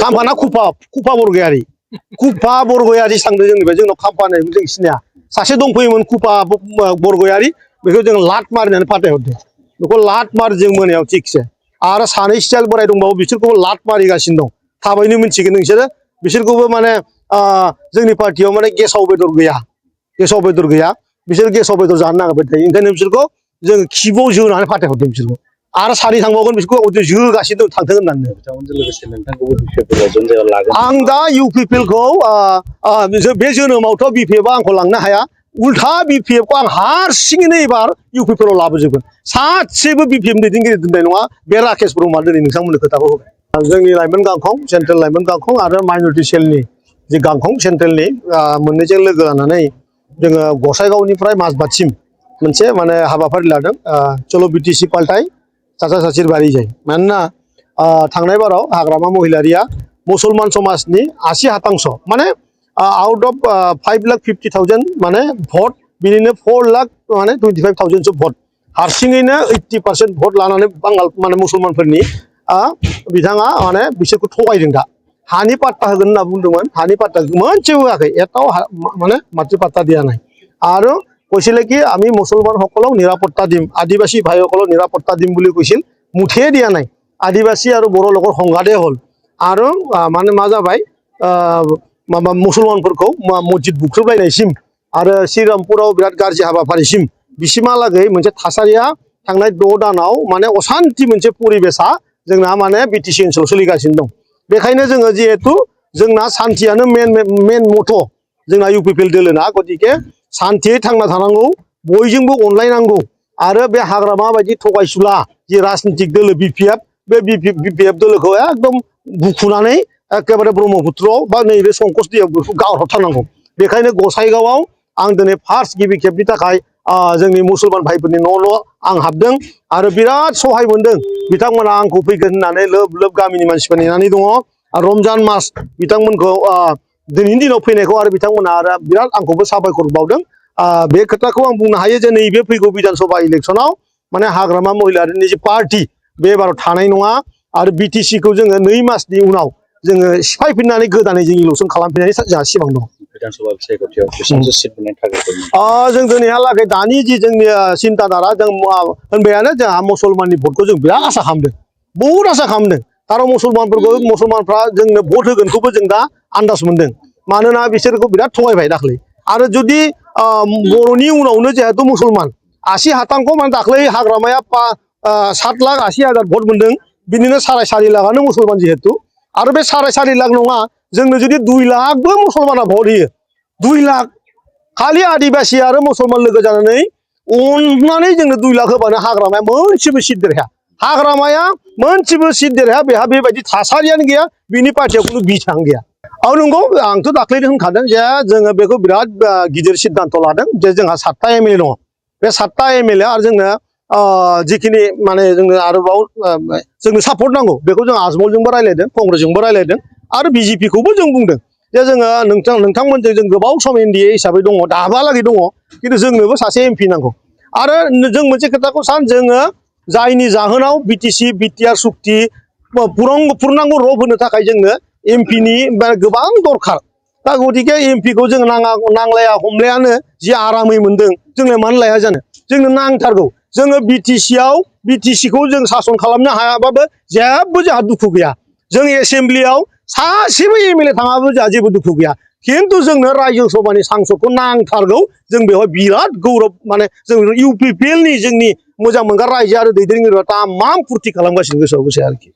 खाम्फाना खुफा बरगयारि थांदों जोंनिफ्राय जोंनाव खाम्फा होननाय जों सिनाया सासे दंफैयोमोन खुफा बरगयारि बेखौ जों लात मारिनानै फाथायहरदों बेखौ लात मारि जों मोनायाव थिगसे आरो सानै सियाल बोराय दंबावो बिसोरखौबो लात मारिगासिनो दं थाबैनो मिन्थिगोन नोंसोरो बिसोरखौबो माने जोंनि पार्टियाव माने गेसाव बेदर गैया बिसोर गेसाव बेदर जानो नागिरबाय थायो ओंखायनो बिसोरखौ जों खिबुआव जोनानै फाथायहरदों बिसोरखौ आरो सानै थांबावगोन बिसोरखौ जोगासिनो दं थांथों होननानै आं दा इउपिपिएलखौ बे जोनोमावथ' बिपिएफआ आंखौ लांनो हाया उल्था बिपिएफखौ आं हारसिङैनो एबार इउपिपिएलआव लाबोजोबगोन सासेबो बिपिएफ दैदेनगिरि दोननाय नङा बे राकेश ब्रह्मआ दिनै नोंथांमोननो खोथाखौ होबाय जोंनि लाइमोन गांखं सेन्ट्रेल लाइमोन गांखं आरो माइनरिटि सेलनि जे गांखं सेन्ट्रेलनि मोननैजों लोगो लानानै जोङो गसाइगावनिफ्राय माजबादसिम मोनसे माने हाबाफारि लादों चलो बिटिसि पाल्टाय साचा साचिर बारि जाय मानोना थांनाय बाराव हाग्रामा महिलारिया मुसलमान समाजनि 80% माने आउट अफ 5,50,000 माने भट बिनिनो 4,00,000 माने 25,000 भट हारसिङैनो 80% भट लानानै बांगाल माने मुसलमानफोरनि बिथाङा माने बिसोरखौ थगायदों दा हानि पाट्टा होगोन होनना बुंदोंमोन हानि पाट्टा मोनसेबो होआखै एटाও মানে মাটি পাট্টা দিয়া নাই আৰু কৈছিলে কি আমি মুছলমানসকলক নিৰাপত্তা দিম আদিবাসী ভাইসকলক নিৰাপত্তা দিম বুলি কৈছিল মুঠে দিয়া নাই আদিবাসী আৰু বড়ো লোকৰ সংঘাতে হ'ল আৰু মানে मा जाबाय माबा मुसलमानफोरखौ मस्जिद बुख्रुबलायनायसिम आरो श्रीरामपुराव बिराद गाज्रि हाबाफारिसिम बिसिमहालागै मोनसे थासारिया थांनाय 6 दानाव माने असान्ति मोनसे परिबेसा जोंना माने बिटिसि ओनसोलाव सोलिगासिनो दं बेखायनो जोङो जिहेतु जोंना सान्थियानो मेन मथ' जोंना इउपिपिएल दोलोना गतिके सान्थियै थांना थानांगौ बयजोंबो अनलायनांगौ आरो बे हाग्रामा बायदि थगायसुला जि राजनितिक दोलो बिपिएफ बे बिपिएफ दोलोखौ एकदम बुखुनानै एकेबारे ब्रह्मपुत्रआव बा नैबे संकस दैयाव गारहरथारनांगौ बेखायनो गसाइगावआव आं दिनै फार्स्ट गिबि खेबनि थाखाय जोंनि मुसलमान भाइफोरनि न' आं हाबदों आरो बिराद सहाय मोनदों बिथांमोना आंखौ फैगोन होननानै लोब लोब गामिनि मानसिफोर नेनानै दङ आरो रमजान मास बिथांमोनखौ दिनैनि दिनाव फैनायखौ आरो बिथांमोना आरो बिराद आंखौबो साबायखर बावदों बे खोथाखौ आं बुंनो हायो जे नैबे फैगौ बिधानसभा इलेक्सनाव माने हाग्रामा महिलारिनि जे पार्टी बे बाराव थानाय नङा आरो बिटिसिखौ जोङो 2 मासनि उनाव जोङो सिफायफिननानै गोदानै जों इलेक्सन खालामफिननायनि जोंहा सिमां दं जों दिनैहालागै दानि जि जोंनि सिन्ताधारा जों होनबायानो जोंहा मुसलमाननि भटखौ जों बिराद आसा खालामदों बहुद आसा खालामदों खारन मुसलमानफ्रा जोंनो भट होगोनखौबो जों दा आन्दाज मोनदों मानोना बिसोरखौ बिराद थगायबाय दाख्लै आरो जुदि बर'नि उनावनो जिहेतु मुसलमान 80% माने दाख्लै हाग्रामाया 7,80,000 भट मोनदों बिनिनो 4.5 लाखआनो मुसलमान जिहेतु आरो बे 4.5 लाख नङा जोंनो जुदि 2 लाखबो मुसलमाना भट होयो 2 लाख खालि आदिबासि आरो मुसलमान लोगो जानानै अननानै जोंनो 2 लाख होबानो हाग्रामाया मोनसेबो सिट देरहाया हाग्रामाया मोनसेबो सिट देरहाया बेहा बेबायदि थासारियानो गैया बिनि पार्टियाव खुनु बिथां गैया नंगौ आंथ' दाख्लैनो होनखादों जे जोङो बेखौ बिराद गिदिर सिद्धान्त लादों जे जोंहा 7टा एमएलए दङ बे 7टा एमएलए आरो जोंनो जिखिनि माने जोंनो आरोबाव जोंनो सापर्ट नांगौ बेखौ जों आजमलजोंबो रायलायदों कंग्रेसजोंबो रायलायदों आरो बिजेपिखौबो जों बुंदों जे जोङो नोंथांमोनजों जों गोबाव सम एनडिए हिसाबै दङ दाहालागै दङ खिन्थु जोंनोबो सासे एमपि नांगौ आरो जों मोनसे खोथाखौ जोङो जायनि जाहोनाव बिटिसि बिटिआर सुक्ति पुर्नांग रब होनो थाखाय जोंनो एमपिनि गोबां दरखार दा गतिके एमपिखौ जों नांलाया हमलायानो जि आरामै मोनदों जोंलाय मानो लाया जानो जोंनो नांथारगौ जोङो बिटिसिखौ जों सासन खालामनो हायाबाबो जेबो जोंहा दुखु गैया जों एसेम्ब्लियाव सासेबो एमएलए थाङाबो जोंहा जेबो दुखु गैया खिन्थु जोंनो रायजो सभानि सांसदखौ नांथारगौ जों बेवहाय बिराद गौरब माने जों इउपिपिएलनि जोंनि मोजां मोनग्रा रायजो आरो दैदेनगिरिफ्रा तामाम फुरथि खालामगासिनो गोसोआव गोसो आरोखि